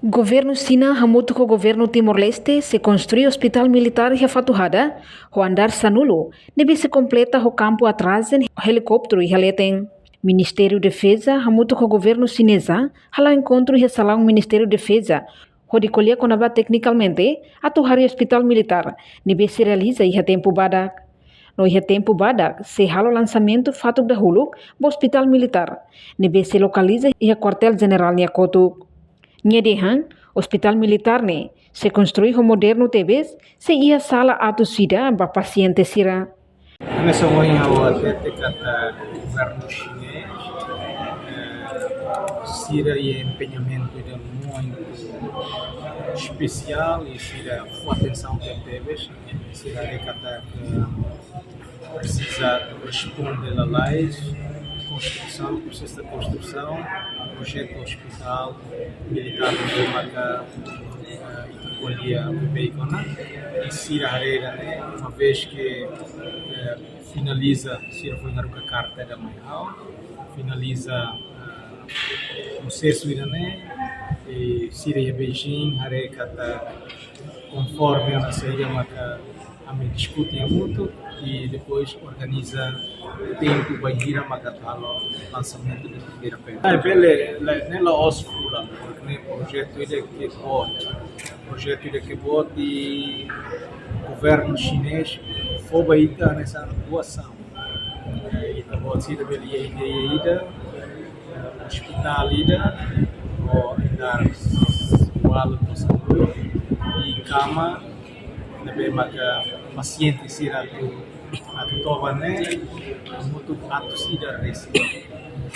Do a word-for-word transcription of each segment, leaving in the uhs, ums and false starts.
Governu Xina hamutuk ho governu Timor-Leste sei konstrui ospitál militár iha Fatuhada, ho andár sanulu, ne'ebé sei kompleta ho kampu atrajen helikópteru iha leten. Ministériu Defeza hamutuk ho governu xineza hala'o enkontru iha salaun Ministériu Defeza, hodi ko'alia kona-ba teknikalmente atu harii ospitál militár, ne'ebé sei realiza iha tempu badak. No iha tempu badak sei halo lansamentu fatuk dahuluk ba ospitál militár, ne'ebé sei lokaliza iha kuartél jenerál nia kotuk. Nia dehan, ospitál militár ne'e sei konstrui ho modernu tebes, sei iha sala atus ida ba pasiente sira. Hanesan ohin ha'u hatete katak governu xinés, eh, sira iha empeñamentu ida muito espesiál i sira fó atensaun tebetebes, sira haree katak, eh, presiza responde lalais, konstrusaun, prosesu de konstrusaun, projetu ospitál militár ne'ebé maka, eh, ita ko'alia beibeik ona, i sira haree ida-ne'e, uma vez que, eh, finaliza, sira foin haruka karta ida mai ha'u, finaliza, eh, prosesu ida-ne'e, i sira iha Beijing haree katak konforme ona saida maka ami diskute hamutuk i depois organiza tempu bainhira maka atu halo lansamentu de primeira pedra. Ah, bele, la, ne'e la'ós fulan, porque ne'e projetu ida ke boot. Projetu ida ke boot i governu xinés fó ba ita hanesan doasaun. Eh, ita-boot sira bele iha ideia ida, eh, ospitál ida, ho andár ualu to'o sanulu, i kama ne'ebé maka pasiente sira atu, atu toba ne'e, hamutuk atus ida resin.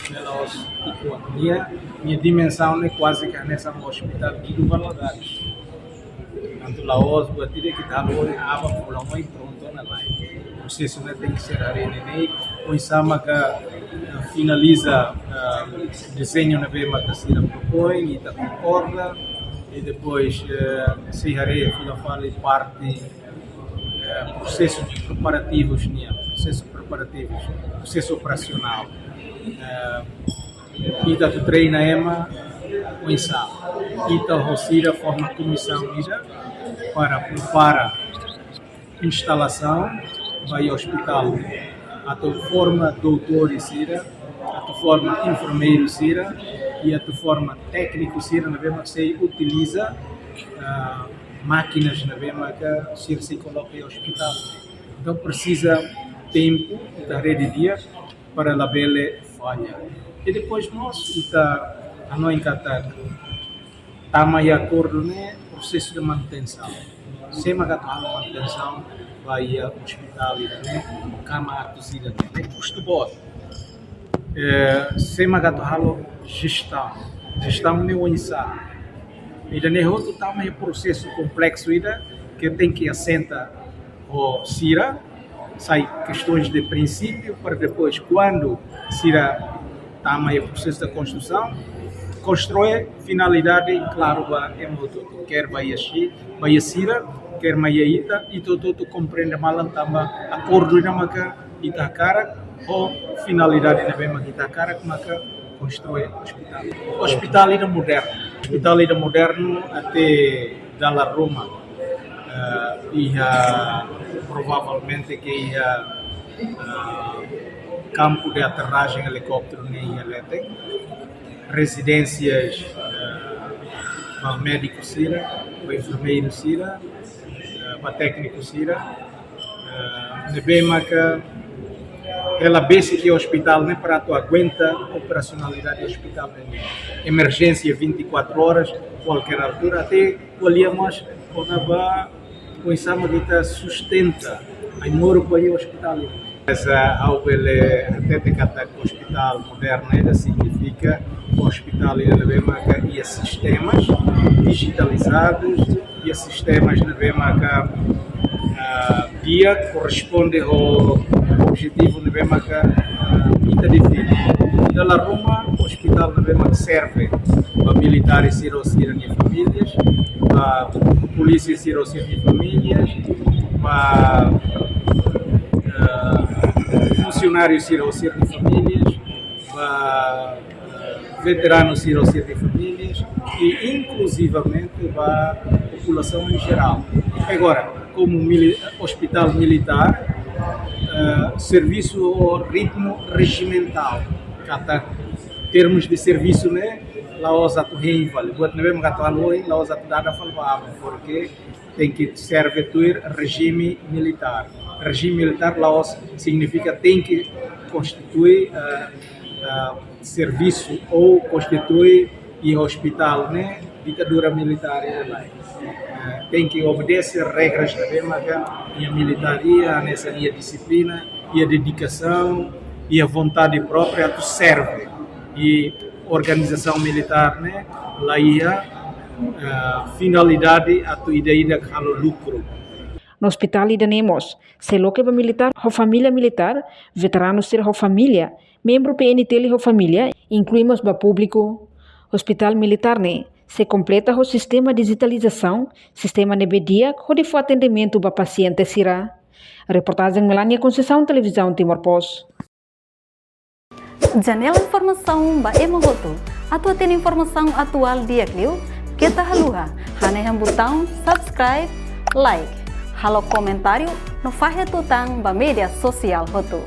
Ne'e la'ós ki'ikoan. Nia, nia dimensaun ne'e kuaze ke hanesan ospitál Guido Valadares. Tantu la'ós buat ida ke ita halo ohin, aban fulan oin prontu ona, lae. Prosesu ne'e tenke ser haree neineik, oinsá maka, eh, finaliza, eh, dezeñu ne'ebé maka sira propoin, ita konkorda, i depois, eh, sei haree fila fali parte, eh, prosesu preparativus nian, prosesu preparativus, prosesu operasionál. Eh, ita atu treina ema oinsá. Ita ho sira forma komisaun ida para prepara instalasaun ba iha ospitál. Atu forma doutores sira, atu forma enfermeirus sira, i atu forma téknikus sira ne'ebé mak sei utiliza, ah, mákinas ne'ebé maka sira sei koloka iha ospitál. Entaun presiza tempu, ita haree didi'ak, para labele falla. I depois mós ita hanoin katak tama iha akordu ne'e prosesu de manutensaun. Sé maka atu halo manutensaun ba iha ospitál ida-ne'e, kama atus ida-ne'e, ne'e kustu boot. Eh, sé maka atu halo jestaun. Jestaun ne'e oinsá. Ida-ne'e hotu tama iha prosesu kompleksu ida ke tenke asenta ho sira, sai questões de princípio, para depois, kuandu sira tama iha prosesu de konstrusaun, konstrui finalidade klaru ba ema hotu-hotu, ker ba iha si-, ba iha sira, ker ba iha ita, ita hotu-hotu komprende malan tanba akordu ida maka ita hakarak, ho finalidade ne'ebé maka ita hakarak, maka konstrui ospitál. Ospitál ida modernu. Ospitál ida modernu até dala ruma, eh, iha provavelmente ke iha, eh, kampu de aterrajen helikópteru ne'e iha leten. Rezidénsias, eh, ba médiku sira, ba enfermeiru sira, eh, ba tékniku sira. Eh, ne'ebé maka hela besik iha ospitál ne'e para atu aguenta operasionalidade ospitál ne'e. Emerjénsia vinte e quatro horas, kualkér altura, até ko'alia mós kona-ba oinsá mak ita sustenta ai-moruk ba iha ospitál ne'e. Mas, ah, ha'u bele hatete katak ospitál modernu ida signifika ospitál ida ne'ebé maka iha sistemas dijitalizadus, iha sistemas ne'ebé maka, ah, di'ak, korresponde ho objetivu ne'ebé maka, ah, ita define. Dala ruma ospitál ne'ebé maka serve ba militár sira ho sira-nia famílias, ba polísia sira ho sira-nia famílias, ba, ah, funsionáriu sira ho sira-nia famílias, ba, eh, Veteranu sira, sira de famílias e inclusivamente ba populasaun em geral. Agora, como mili-, hospital militar, eh, servisu ho ritmu rejimentál. Katak termus de servisu ne'e la'ós atu hein fali. Buat ne'ebé mak atu halo ohin, la'ós atu dada fali ba aban, porque tenke serve tuir rejime militár. Rejime militár la'ós signifika tenke konstitui, eh, eh, servisu ou konstitui iha hospital ne'e ditadura militár, ida-ne'e lae. Eh, tenke obedese regras ne'ebé maka iha militár iha, hanesan iha dixiplina, iha dedikasaun, iha vontade própria atu serve. I organizasaun militár ne'e la iha, eh, finalidade atu ida-idak halo lukru. No ospitál ida-ne'e mós sei loke ba militár ho família militár, veteranu sira ho família, membru P N T L ho família, inklui mós ba públiku. Ospitál militár ne'e sei kompleta ho sistema dijitalizasaun, sistema ne'ebé di'ak hodi fó atendimentu ba pasiente sira. Reportajen Melania Conceição, Televizaun Timor Post. Janela informasaun ba ema hotu. Atu hatene informasaun atuál di'ak liu, keta haluha hanehan butaun subscribe, like, halo komentáriu no fahe tutan ba média sosiál hotu.